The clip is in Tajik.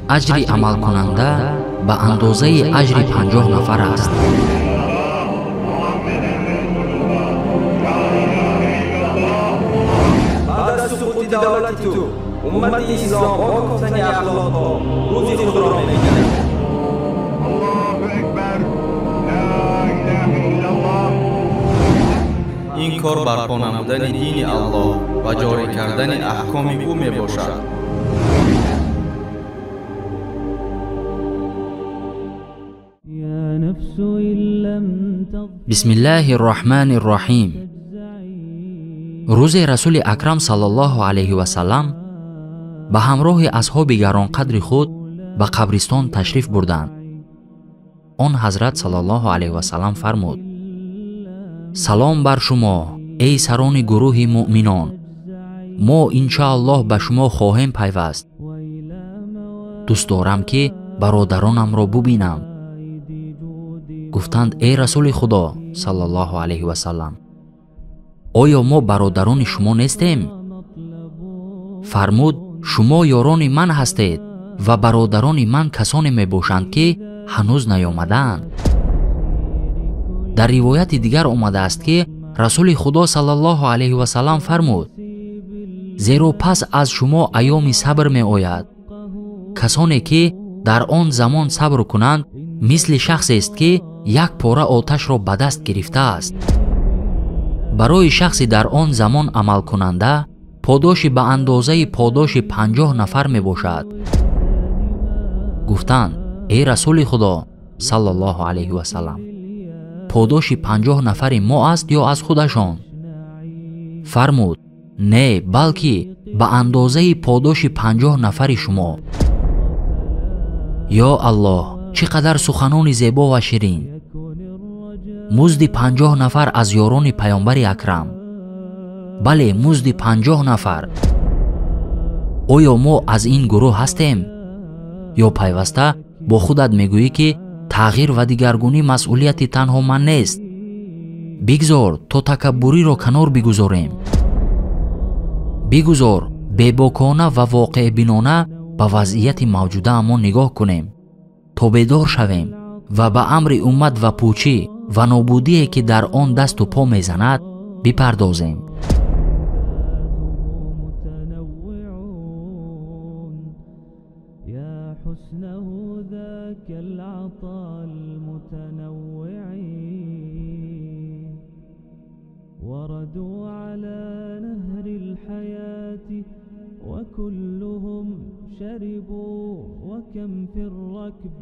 Аҷри амалкунанда ба андозаи аҷри 50 нафар аст. Баъд аз суқути давлати ту уммати ислом бо кофтани ахлоқҳо рӯзи худро мегирад. Ин кор барпо намудани дини Аллоҳ ва ҷорӣ кардани аҳкоми ӯ мебошад. Бисмиллаҳи рраҳмани рраҳим. Рӯзе Расули Акрам саллаллоҳу алайҳи васаллам ба ҳамроҳи асҳоби гаронқадри худ ба қабристон ташриф бурданд. Он ҳазрат саллаллоҳу алайҳи васаллам фармуд: салом бар шумо, эй сарони гурӯҳи муъминон. Мо иншааллоҳ ба шумо хоҳем пайваст. Дӯст дорам, ки бародаронамро бубинам. Гуфтанд: эй Расули Худо саллаллоҳу алайҳи васаллам, оё мо бародарони шумо нестем? Фармуд: шумо ёрони ман ҳастед ва бародарони ман касоне мебошанд, ки ҳанӯз наёмадаанд. Дар ривояти дигар омадааст, ки Расули Худо саллаллоҳу алайҳи васаллам фармуд: зеро пас аз шумо айёми сабр меояд. Касоне ки дар он замон сабр кунанд, мисли шахсест, ки як пора оташро ба даст гирифтааст. Барои шахси дар он замон амалкунанда подоши ба андозаи подоши 50 нафар мебошад. Гуфтанд: эй Расули Худо саллаллоҳу алайҳи васаллам, подоши 50 нафари мо аст ё аз худашон? Фармуд: не, балки ба андозаи подоши 50 нафари шумо. Ё Аллоҳ, чӣ қадар суханони зебо ва ширин! Музди 50 нафар аз ёрони Паёмбари Акрам. Бале, музди 50 нафар. Оё мо аз ин гурӯҳ ҳастем? Ё пайваста бо худат мегӯӣ, ки тағйир ва дигаргунӣ масъулияти танҳо ман нест? Бигзор то такаббуриро канор бигузорем. Бигузор бебокона ва воқеъбинона ба вазъияти мавҷудаамон нигоҳ кунем, то бедор шавем ва ба амри уммат ва пӯчӣ ва нобудие, ки дар он дасту по мезанад, бипардозем. وردوا على نهر الحياة وكلهم شربوا وكم في الركب.